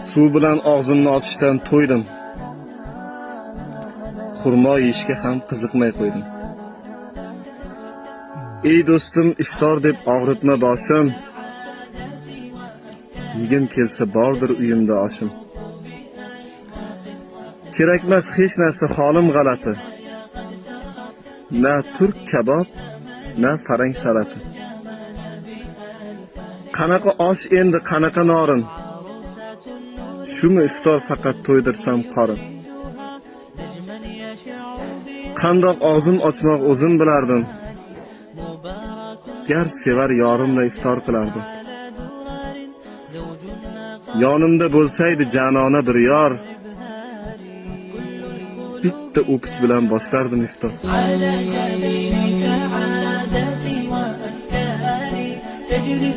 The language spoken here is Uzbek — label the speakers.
Speaker 1: Suv bilan og'zimni ochishdan to'ydim. Xurmo yeyishga ham qiziqmay qo'ydim. Ey do'stim, iftor deb og'ritma boshim. Yegim kelsa bordir uyimda oshim. Kerakmas hech narsa, holim g'alati. Na turk kabob, na farang salati. Qanaqa osh endi, qanaqa norin? Shumi iftor, faqat to'ydirsam qorin. Qandoq og'zim ochmoq o'zim bilardim. Gar sevar yorimla iftor qilardim. Yonimda bo'lsaydi janona bir yor, bitta o'pich bilan boshlardim iftor.
Speaker 2: على جبين سعادتي وأفكاري تجري.